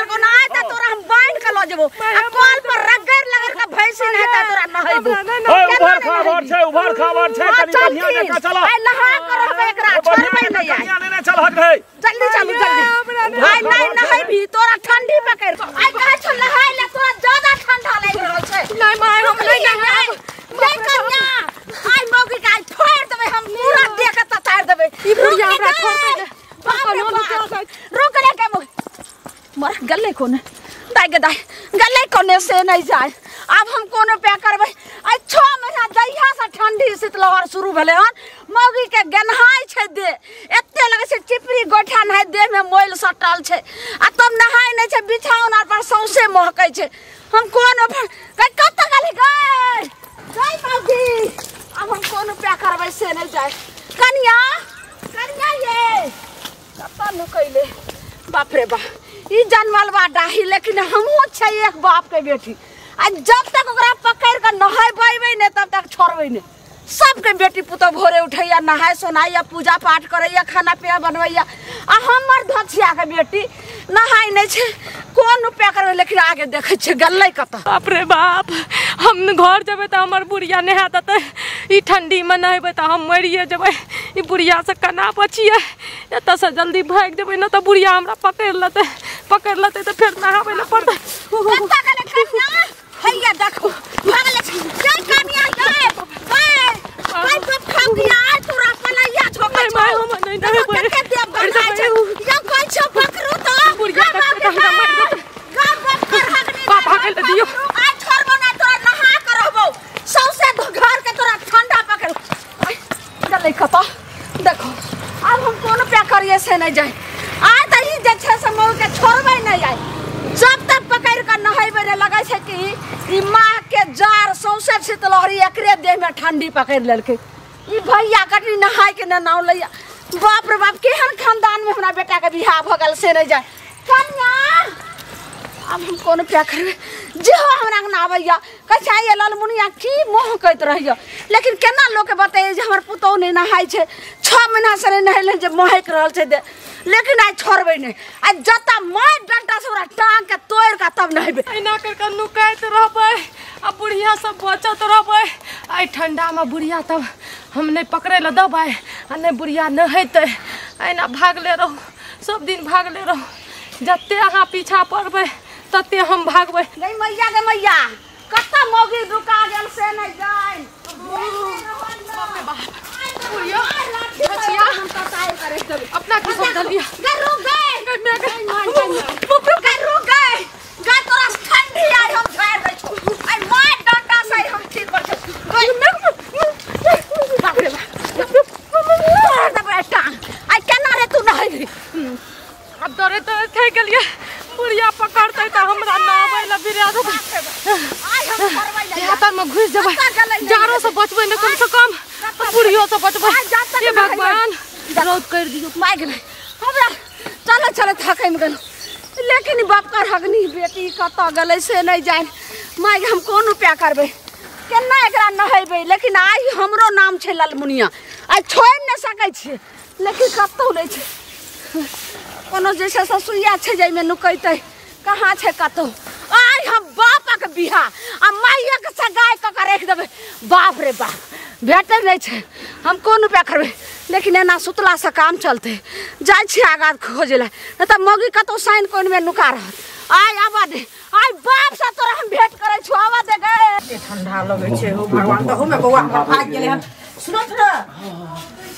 कर कोना आय त तोरा हम बांध के ल जेबो आ कल पर रगड़ लगड़ के भैंसी नहीं त तोरा नहैबो। ओए उभर खबर छै, उभर खबर छै, कनी बढ़िया जकाँ चल। आय नहा के रहबे एकरा छोड़बै नहीं। आय लेने चल हक रे, जल्दी चलू जल्दी। आय नहीं नहैबी तोरा ठंडी पकड़। आय कहै छौ नहाय ले, तोरा ज्यादा ठंडा लागि रहल छै। नहीं माय हम नहीं नहायब। नहीं कन्या आय मौगी के आय फोड़ देबै हम, पूरा देह के ततार देबै। ई बुढ़िया हमरा छोड़तै ने। बाप रे बाप, रुक रे के मर गले कोने दाइ गे दाइ गले कोने से नहीं जाए। अब हम कोनो पे करबै। आइ 6 महीना जहिया से ठंडी शीतलहर शुरू भेलै हन मौगी के गेन्हाइ छै दे एते लगै छै चिपरी गोठा नहाय देह में मोइल सटल छै आ तब नहाय नहि छै, बिछाओन आर पर सौंसे महकै छै। हम कोनो कतऽ गेली गै गै मौगी, अब हम कोनो पे करबै से नहीं जाए। कनिया कनिया ये कतऽ नुकैले? बाप रे बाप, ई जनमल बा डाही, लेकिन हमहूँ छै एक बाप के बेटी। आ जब तक ओकरा पकड़ के नहेबै नहि तब तक छोड़बै नहि। सबके बेटी पुतोह भोरे उठैया, नहाय सोनाइया, पूजा पाठ करैया, खाना पीना बनबैया, आ हमर धोछिया के बेटी नहाय नहि छै। कोन उपाय करबै? लेकिन आगे देखै छियै गेलै कतऽ। बाप रे बाप, हम घर जेबै तऽ हमर बुढ़िया नहा देतै। ई ठंडी में नहेबै तऽ हम मरिए जेबै। ई बुढ़िया से केना बचियै? एतऽसँ जल्दी भागि जेबै ने तऽ बुढ़िया हमरा पकड़ि लेतै, पकड़ि लेतै तऽ फेर नहाबै लए पड़तै। कतऽ गेलै कनिया? हैया देखो भागलै गै कनिया गै गै गै बाप खाऊ आय तोरा पलैया छोकै छौ। हम नहि नहेबै। कते देव गन्हाइ छै यौ, कहै छौ पकड़ू तऽ बुढ़िया देखतै तऽ हमरा मारि देतै। गै बाप कर हगनी बाप हगै लए दियौ। आइ छोड़बो नहि तोरा, नहा के रहबौ सौंसे घर के तोरा ठंडा पकड़ गेलै कतऽ। देखो आब हम कोन उपाय करियै से नहि जाय। आइ तऽ ई जे छै से मौगी के छोड़बै नहि। आइ जब तक पकड़ के नहेबै नहि लगै छै कि ई माँ के जार सौंसे शीतलहरी एकरे देह में ठंडी पकड़ लेलकै। ई भैया कटनी नहाय के ने नाव लैया। बाप रे बाप, केहन खानदान में हमरा बेटा के बियाह भऽ गेल से नहि जाय। कन्या आब हम कोन उपाय करबै? जेहो हमरा अंगना आबैया कहै छै आइये ललमुनिया की महकैत रहैया, लेकिन केना लोकके बतैयै जे हमर पुतोहु नहि नहाय छै, 6 महीना से नहि नहेलै जे महकि रहल छै दे। लेकिन आइ छोड़बै नहि, आइ जतऽ मारि डंटा से ओकरा टांग के तोड़ि कऽ तब नहेबै। एना करि कऽ नुकाइत रहबै आ बुढ़िया सब बचत रहबै। एहि ठंडामे बुढ़िया तब हम नहि पकड़ै लए देबै आ नहि बुढ़िया नहेतै। एना भागले रहू, सब दिन भागले रहू। जते अहाँ पीछा पड़बै तते हम भागबै। गै मैया गे मैया, कतऽ मौगी रुका गेल से नहि जाय। बुढ़िया अपना की सब दलिया गै रुक गै, गै रुक गै गै, तोरा ठंडी आइ हम झाड़ि दै छौ। आइ मारि डंटा से हम ठीक कर छौ। बाप रे बाप, तोड़ देबै टांग। आइ केना रे तू नहेबी? आब डरे डरे थाकि गेलियै। बुढ़िया पकड़तै तऽ हमरा नहबै लए बिरा देतै। आइ हम छोड़बै नहि। हाथमे घुसि जेबै, जाड़ो से बचबै ने कम से कम बुढ़ियो से बचबै। हे भगवान, रौद करि दियौ। मारि गेलै हमरा, चलो चलो थकैमे गेलहुँ। लेकिन बाप कर हगनी बेटी कतऽ गेलै से नहि जानि। माय हम कोन उपाय करबै, केना एकरा नहेबै? लेकिन आइ हमरो नाम छै ललमुनिया, आइ छोड़ि नहि सकै छियै। लेकिन कतहु नहि छै कोनो जे छै से सुइया छै जाहिमे नुकैतै, कहाँ छै कतहु। आइ हम बापक बियाह आ माइयक सगाइ कऽ के राखि देबै। बाप रे बाप, भेटै नहि छै। हम कोन उपाय करबै? लेकिन एना सुतलासँ काम चलतै? जाइ छियै आगाँ खोजै लए, नहि तऽ मौगी कतहु साइन कोनमे नुका रहत। आइ आबऽ दे, आइ बापसँ तोरा हम भेंट करै छौ, आबऽ दे गै। ठंडा लगै छै हो भगवान, तहूमे बौआ हमर भागि गेलै हन। सुनत ने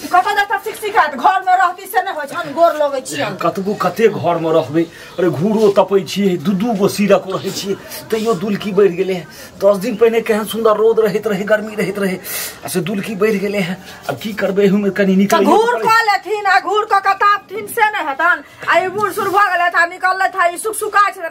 कतऽ जाता शिक्षिका घर में रहती से नहि होइ छन, गोर लगै छियन। कतबो कते घर में रहबै, अरे घूरो तपै छियै, दू दू गो सीरक रहै छियै, तैयो दुलकी बढ़ि गेलै हँ। 10 दिन पहिने केहन सुन्दर रौद रहैत रहै, गर्मी रहैत रहै, आ से दुलकी बढ़ि गेलै हँ। आब की करबै, एहूमे कनि निकल घूर कऽ लेथिन आ घूर कऽ के तापथिन से नहि हेतन। आ ई बूढ़ सूढ़ भऽ गेलथि आ निकललथि आ ई सुख सुखा छै,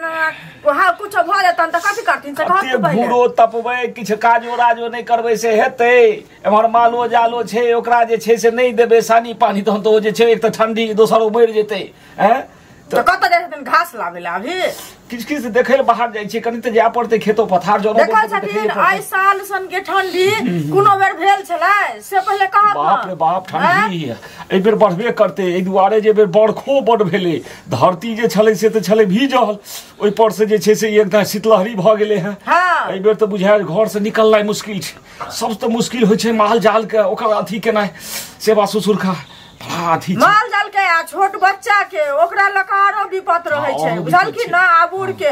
वहाँ कुछो भऽ जेतन तऽ कथी करथिन से कहत। घूरो तपबै, किछु काजो राजो नहि करबै से हेतै? एम्हर मालो जालो छै, ओकरा जे छै से नहि देबै सानी पानी तहन तऽ ओ जे छै एक तऽ ठंडी, दोसर ओ मरि जेतै। तऽ कतऽ जाइ छथिन घास लाबै लए अभी? किछु किछु देखै लए बाहर जाइ छियै, कनि तऽ जाय पड़तै खेतो पथार। जनो देखै छथिन एहि साल सन के ठंडी कोनो बेर भेल छलै से पहिले कहत। बाप रे बाप, ठंडी एहि बेर बढ़बे करतै। एहि दुआरे जे बेर बरखो बड भेलै, धरती जे छलै से तऽ छलै भीजल, ओहि पर से जे छै से एकदम शीतलहरी भऽ गेलै हँ। एहि बेर तऽ बुझायल घर से निकलनाइ मुश्किल छै। सबसँ मुश्किल होइ छै माल जाल के ओकर अथी केनाइ, सेवा ससुरखा बड़ा अथी। माल जाल के आ छोट बच्चा के ओकरा लऽ कऽ आरो विपत रहै छै, बुझलखिन ना? आ बूढ़ के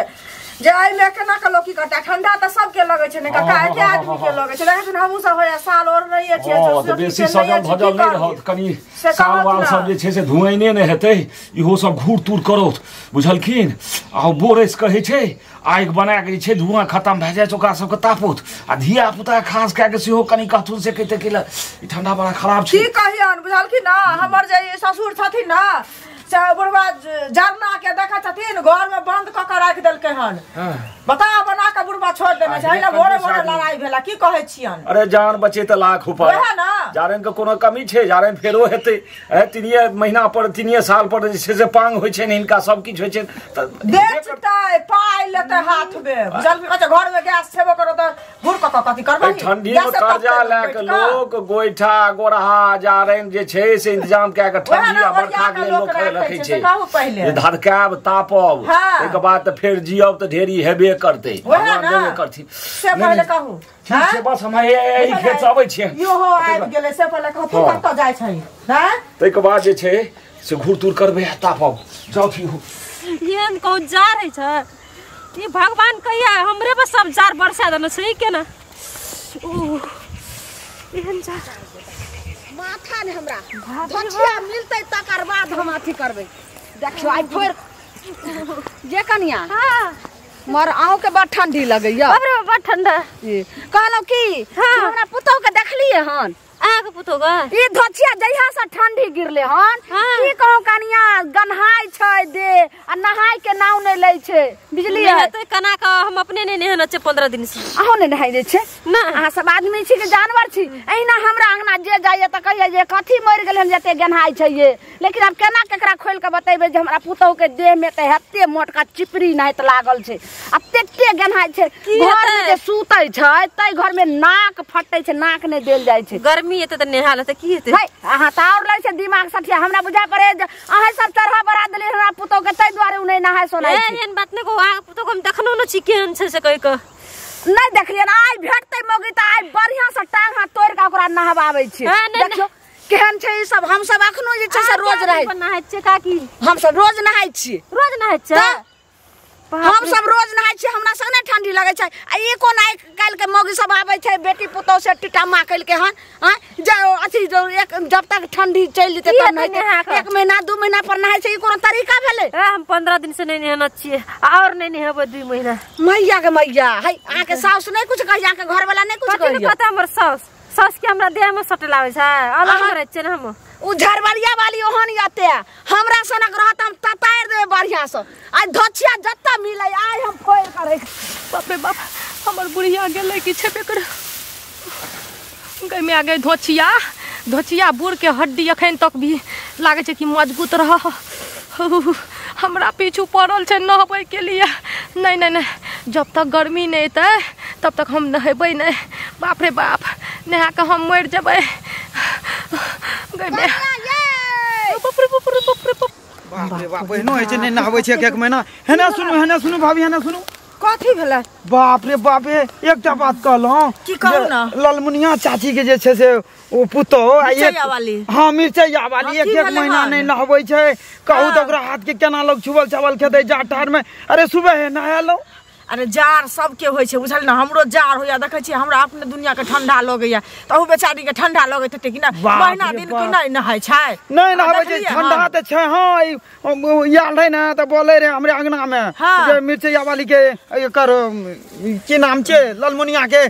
जे एहिमे केना के लोक की करतै? ठंडा तऽ सबके लगै छै ने काका, एके आदमी के लगै छै। लेकिन हमहूँ सब होइया साल और नहि छियै, बेसी सजल धजल नहि रहत, कनि साल वाल सब जे छै से धुआइने नहि हेतै, इहो सब घूर तूर करौत, बुझलखिन? आ बोरस कहै छै आगि बना के जे छै धुआं खतम भए जाइ छै, ओकरा सबके तापौत। आ धिया पुता खास कए के सेहो कनि कहथुन से कहिते कि ई ठंडा बड़ा खराब छै। की कहियन, बुझलखिन ना? हमर जे ससुर छथिन ना से बुढ़वा जरना के देखै छथिन घर में बंद कऽ के राखि देलकै हन, बता बना के बुढ़वा छोड़ देने छै। एहिना भोरे भोरे लड़ाई भेला। की कहै छियन? अरे जान बचे तऽ लाख उपाय, जारन के कोनो कमी छै? जारन फेरो हेतै। 3 महीना पर 3 साल पर जे छै से पांग होइ छै हिनका, सब किछु होइ छै। बेचतै पाइ लेतै हाथ में, बुझलखिन? अच्छा घर में गैस छेबो करो तऽ घूर कऽ कथी करबै? ठंडी में कर्जा लए के लोक गोइठा गोरहा जारन जे छै से इंतजाम कए के ठंडी आ बरखा के लेल लोक रखै छै। धधकायब तापब, ताहिके बाद तऽ फेर जियब तऽ ढेरी हेबे करतै, भगवान देबे करथिन। से पहिले कहू। ठीक छै, बस हम एहि खेत से अबै छियै। इहो आबि गेलै, से पहिले कहू तू कतऽ जाइ छही? ताहिके बाद जे छै से घूर तूर करबै आ तापब। जाउ हो। एहन कहूँ जार होइ छै? ई भगवान कहिया हमरे पर सब जार बरसा देने छै केना? एहन जार माथा ने हमरा धोछिया मिलतै तकर बाद हम अथी करबै। देखियौ आइ फेर जे कनिया मर अहूँ के बड़ ठंडी लगैया। बाप रे बड़ ठंडा। कहलहुँ की हमरा पुतोह के देखलियै हन? अहाँके पुतोह के ई धोछिया जहिया से ठंडी गिरले हन, की कहूँ कनिया, गन्हाय छै देह आ नहाय के नाव नहि लै छै, बुझलियै? तऽ केना कऽ हम अपने नहि नहेने छियै 15 दिन से। अहूँ नहि नहाय दै छै? ना। अहाँ सब आदमी छी कि जानवर छी? एहिना हमरा अंगना जे जाइए तऽ कहिए जे कथी मरि गेल हन जते गन्हाय छै ये। लेकिन आब केना केकरा खोलि कऽ बतेबै जे हमरा पुतोह के देह में तऽ एते मोटका चिपरी नाहित लागल छै आ तेते गन्हाय छै। घर में जे सुतै छै ताहि घर में नाक फटै छै, नाक नहि देल जाइ छै। गर्मी एते तऽ नेहा लेतै की हेतै? है अहाँ तऽ आओर लै छै दिमाग सठिया। हमरा बुझाय पड़े जे अहाँ सब चढ़ा बढ़ा देलियै हमरा पुतोह के, ताहि दुआरे ओ नहि नहाय सोनाय छै। एहन बात नहि कहू, अहाँके पुतोह के हम देखनो नहि छी केहन छै से कहि कऽ। नहि देखलियै? आइ भेटतै मौगी तऽ आइ बढ़िआँ से टांग हाथ तोड़ि कऽ ओकरा नहबाबै छी। देखियौ केहन छै ई सब। हम सब अखनो जे छै से रोज रहै नहाय छियै काकी। हम सब रोज नहाय छियै। रोज नहाय छियै? हम सब रोज नहाय छियै, हमरा सब नहि ठंडी लगै छै। आ ई कोन आइ काल्हि के मौगी सब आबै छै बेटी पुतोह से टिटामा केलकै हन? जे अथी एक जब तक ठंडी चलि जेतै तब नहेतै, 1 महीना 2 महीना पर नहाय छै। ई कोनो तरीका भेलै? हम 15 दिन से नहि नहेने छियै, आओर नहि नहेबै 2 महीना। मैया के मैया, है अहाँके साउस नहि कुछ कहैया? अहाँके घरवाला नहि कुछ कहैया? कथी हमर साउस? साउस के हमरा देह में सटल आबै छै, अलग रहै छियै ने हम। उ झरबरिया वाली ओहन यते हमरा सनक रहत हम ततारि देबै बढ़िया से। आइ धोछिया जत्ता मिलै आइ हम फोड़ि करै। बाप रे बाप, हमर बुढ़िया गेलै कि छेबे करे। गै में आ गई धोछिया। धोछिया बूढ़ के हड्डी अखन तक भी लागै छै कि मजबूत रह। हमरा पीछू पड़ल छै नहबै के लिए। नहीं नहीं नहीं, जब तक गर्मी नहीं एतै तब तक हम नहेबै नहीं। बाप रे बाप, नहा कऽ हम मरि जेबै। बाप रे बाप रे बाप रे बाप। बाप रे बाप, एहनो होइ छै नहि नहबै छै 1 महीना। हेना सुनू, हेना सुनू भाभी, हेना सुनू। कथी भेलै? बाप रे बाप, एकटा बात कहलहुँ। की कहू ना? ललमुनिया चाची के जे छै से ओ पुतोह मिरचैया वाली। हाँ मिरचैया वाली 1 महीना नहि नहबै छै। कहू तऽ ओकरा हाथ के केना लोग छुबल छाबल खेतै जाड़ ठाड़ में। अरे सुबह नहेलहुँ। अरे जार सबके होइ छै बुझल ना? हमरो जार होइया, देखै छियै हमरा अपने दुनिया के ठंडा लगैया, तऽ अहू बेचारी के ठंडा लगैत हेतै कि ना? महीना दिन के नहि नहाय छै। नहि नहाबै छै, ठंडा तऽ छै। हाँ आयल रहै ने तऽ बोलै रहै हमरे अंगना में जे मिरचैया वाली के एकर की नाम छै ललमुनिया के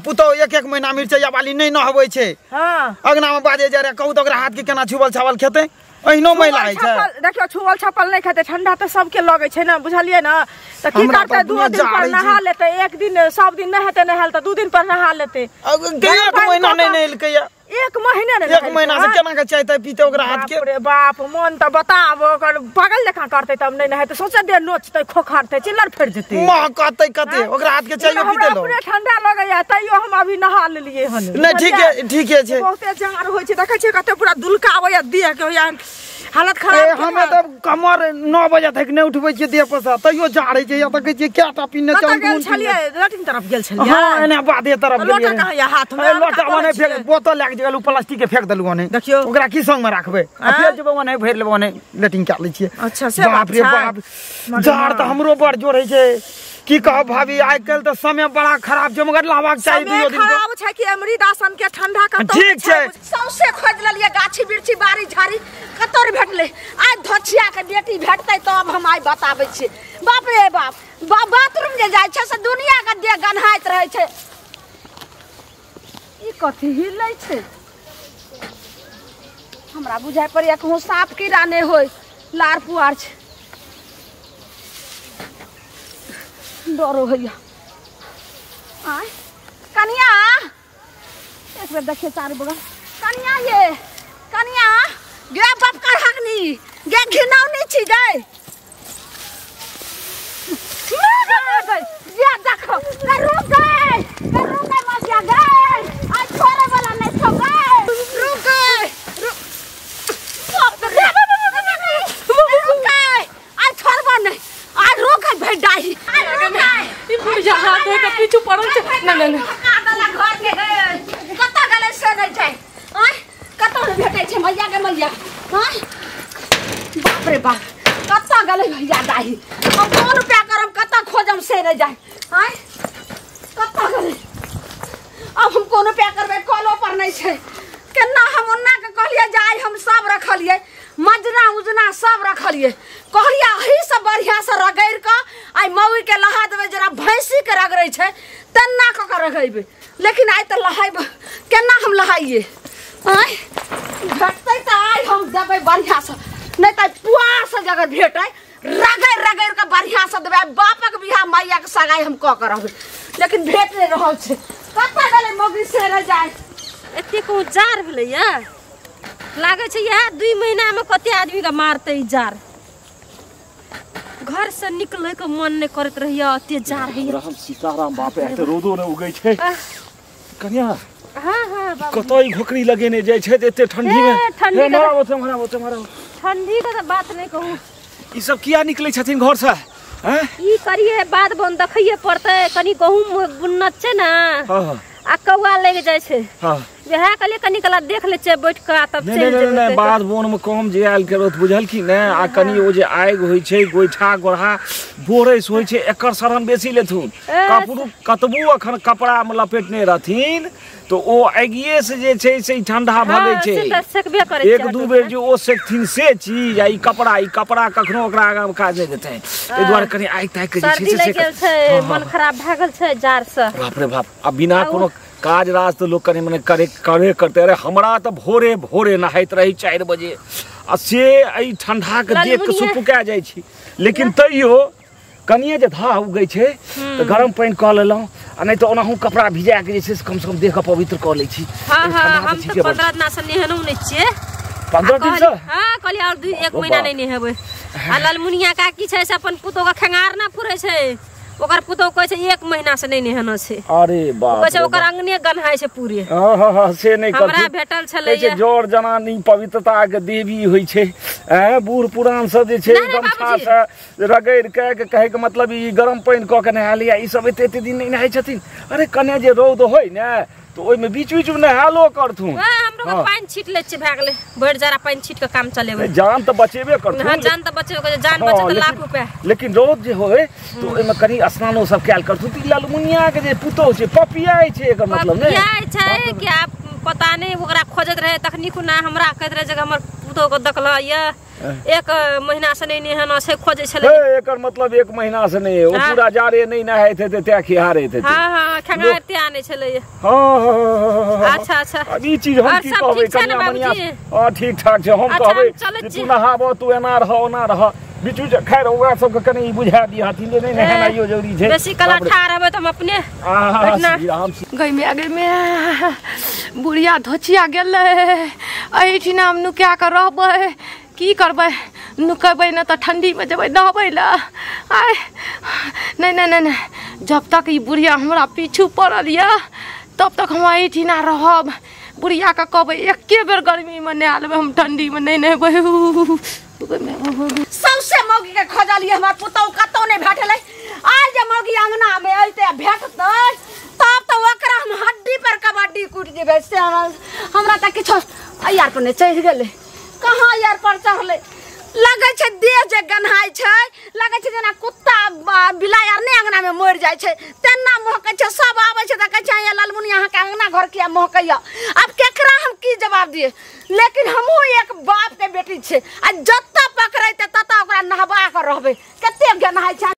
पुतोह 1 महीना मिरचैया वाली नहि नहबै छै। अंगना में बाजै जाइ रहै। कहू तऽ ओकरा हाथ के केना छुबल छाबल खेतै? एहनो महिला होइ छै। देखियौ छुअल छपल नहि खेतै, ठंडा तऽ सबके लगै छै ने, बुझलियै ने? तऽ की करतै, 2 दिन पर नहा लेतै, 1 दिन सब दिन नहि हेतै नहायल तऽ 2 दिन पर नहा लेतै। 1 महीना नहि नहेलकैया। एक महीना ने एक महीना से केना के चाय ताय पीते ओकरा हाथ के। रे बाप मन त बताब ओकर पागल लेखा करते तब नहीं नहाते सोचे दे नोचते खोखारते चिल्लर फेर जेते मां कहते कते ओकरा हाथ के चाय पीते लो। हमरा ठंडा लगैया तैयो हम अभी नहा लेलिए हन। नहीं ठीक है ठीक है छै बहुते जाड़ होय छै देखै छियै कते पूरा दुलकाबैया देह के होया हालत खराब। हमे त कमर 9 बजे तक नहीं उठबै छियै देह पर से तैयो जाड़ै छै या त कहै छियै केटा पीने चल गेल छलियै लैट्रिन तरफ गेल छलियै। हां एने बाधे तरफ गेलियै। लोटा कहाँ या हाथ में लोटा ओने फेंक बोतल लए के गेल प्लास्टिक के फेंक देलु ओने। देखियो ओकरा की संग में राखबै आ फेर जेबै ओने भरि लेबै ओने लैट्रिन कए लै छियै। अच्छा से बाप रे बाप जाड़ त हमरो बड़ जोर होइ छै की कहब भाभी आइ काल्हि त समय बड़ा खराब छै मगर लाबाक चाही दुइयो दिन खराब छै कि अमृतासन के ठंडा कतौ ठीक छै। सौंसे खोज लेलियै गाछी बिरछी बाड़ी झाड़ी कतौ भेटलै आइ धोछिया के बेटी भेटतै तब हम आइ बताबै छियै। बाप रे बाप बाथरूम जे जाइ छै से दुनिया के देह गन्हाइत रहै छै। ई कथी हिलै छै हमरा बुझाइ पड़ैया कहूँ साँप कीड़ा नहि होय लार पुआर छै डरो होइया। आय कनिया एक बेर देखिए चारू बगल कनिया ये कनिया गे बाप कर हकनी गे घिनौनी छी गे ये देखो गे रुक गए गे रुक गए मसिया गे आज छोड़े वाला नहीं छौ गे रुक गए बाप रे रुक गए आज छोड़बो नहीं आज रुक गए भेडाही ई बुढ़िया हाथ धोइ के पीछू पड़ल छै। ना ना ना घर के कतऽ गेलै से नहि छै आँय कतौ नहि भेटै छै मैया के मैया आँय बाप रे बाप कतऽ गेलै भैया दाही हम कोन उपाय करब कतऽ खोजम से नहि जाय आँय कतऽ गेलै अब हम कोन उपाय करबै कलो पर नहि छै केना हम ओन्ना के कहलियै जे आइ हम सब रखलियै मजना उजना सब रखलियै कहलियै अही सब बढ़िया से रगड़ि कऽ आइ मौगी के लहा देबै जेना भैंसी के रगड़ै छै तेना कऽ के रगड़ेबै लेकिन आइ तऽ लहाइब केना हम लहाइए आँय भेटतै तऽ आइ हम देबै बढ़िया से नहीं तऽ पुआर से जगह भेटै रगड़ि रगड़ि कऽ बढ़िया से देबै बापक बियाह मैया के सगाई हम कऽ के रहबै लेकिन भेट नहि रहल छै कतऽ गेलै मौगी से नहि जाय। एते कहूँ जाड़ भेलैया लागै छै इएह 2 महीना में कते आदमी के मारतै जाड़ घर से निकलै के मन नहि करैत रहैया एते जाड़ होइया। राम सीताराम बाप रे एते रौदो नहि उगै छै कनिया। हां हां बाबू कतौ ई घोकरी लगेने जाइ छै एते ठंडी में ठंडी मारा मारा ठंडी के त बात नहि कहू। ई सब किया निकलै छथिन घर से हैं ई करिए बात बन देखैए पड़तै कनी गहूम बुनना छै ना। हां आ कौआ लागि जाइ छै। हां वएह कहलियै कनी कला देख लै छियै बैठ कऽ तब चलि जेबै। नहि बाध बोन में कम जे आयल करत बुझल की ने आ कनी ओ जे आगि होइ छै गोइठा गोरहा बोरैस होइ छै एकर शरण बेसी लेथुन कपड़ो कतबो अखन कपड़ा में लपेटने रहथिन तो ओ आगिए से जे छै से ठंडा भगै छै। एक दू बेर जे ओ सेकथिन से चीज आ ई कपड़ा कखनो ओकरा आगाँ मे काज नहि देतै एहि दुआरे कनी आगि तागि के जे छै से मन खराब भए गेल छै जाड़ से। बाप रे बाप आ बिना कोनो काज राज तो लोग कने मने करे करे करते। अरे हमरा तो भोरे भोरे नहाइत रही 4 बजे आ से एहि ठंडा के देख के सुपुका जाइ छी लेकिन तैयो कनिए जे धाह उगै छै तऽ गरम पानि कऽ लेलहुँ आ नहि तऽ ओनाहु कपड़ा भिजा के जे छै से कम से कम देह के पवित्र कऽ लै छी। हां हां हम तऽ 15 दिना से नहेलहुँ नहि छियै। 15 दिन से? हां कहलियै और 1 महीना नहि नहेबै। आ ललमुनिया काकी छै से अपन पुतोह के खेंगार ना फुरै छै ओकर पुतोह कहै छै 1 महीना से नहि नहेना छै। अरे बाप कहै छै ओकर अंगने गन्हाइ छै पूरे। हां हां से नहि हमरा भेटल छलै छै जोर जनानी पवित्रता के देवी होइ छै ऐ बूढ़ पुरान सब जे छै गमछा से रगड़ि के कहै के मतलब ई गरम पानि कऽ के नहा लिया ई सब एते एते दिन नहि नहाइ छथिन। अरे कने जे रौद होइ ने तो ओइ में बीच बीच में नहालो करथुन। हां हमरो के पानि छीट लै छियै भए गेलै भरि जरा पानि छीट के काम चलेबै। जान तऽ बचेबे करथुन। हां जान तऽ बचेबे करै जान बचत लाख रुपया लेकिन रौद जे होय तो ओइ में कनी स्नानो सब कयल करथुन। त ललमुनिया के जे पुतोह छै पपियाइ छै एकर मतलब नै पपियाइ छै कि आप पता नहीं ओकरा खोजत रहे तखनी कुना हमरा कहैत रहे जे हमर पुतोह के देखल ये 1 महीना से नहीं नहेना छै खोजै छलै। एकर मतलब 1 महीना से नहीं ओ पूरा जाड़े नहीं नहाइत हेतै तैं खिहारैत हेतै। हां हां खेंगारते आनै छलै। हां अच्छा अच्छा अब ई चीज हम की कहबै कनिया मनिया हां ठीक ठाक छै हम कहबै तू नहाबो तू एना रह ओना रह बीच बीच खैर ओकरा सबके कनि ई बुझा दिअ हथिन जे नहि नहेनाइयो जरूरी छै। बेसी काल ठाढ़ रहबै तऽ हम अपने गई में बुढ़िया धोचिया गेलै एहिठिना हम नुका कऽ रहबै। की करबै, नुकेबै ने तऽ ठंडीमे जेबै नहबै लए। आय नहि नहि नहि नहि, जब तक ई बुढ़िया हमरा पीछू पड़ल यऽ तब तक हम एहिठिना रहब। बुढ़ियाके कहबै एके बेर गर्मीमे नहा लेबै, हम ठंडीमे नहि नहेबै। सौंसे मौगी के खोजलियै, हमर पुतहु कतौ नहि भेटलै। आइ जे मौगी अंगनामे अयतै भेटतै तब तऽ ओकरा हम हड्डी पर कबड्डी कुटि देबै। से हमरा तऽ किछो यार पर नहि चढ़ि गेलै, कहाँ यार पर चढ़लै। लगै छै देह जे गन्हाइ छै, लगै छै जेना कुत्ता बिलाइ आर नहि अंगनामे मरि जाइ छै तेना महकै छै। सब आबै छै तऽ कहै छै ललमुनि अहाँके अंगना घर किया महकैया। आब केकरा हम की जवाब दियै, लेकिन हमहूँ एक बापके बेटी छियै आ जतऽ पकड़ैतै ततऽ ओकरा नहबा कऽ रहबै। कते गन्हाइ छै।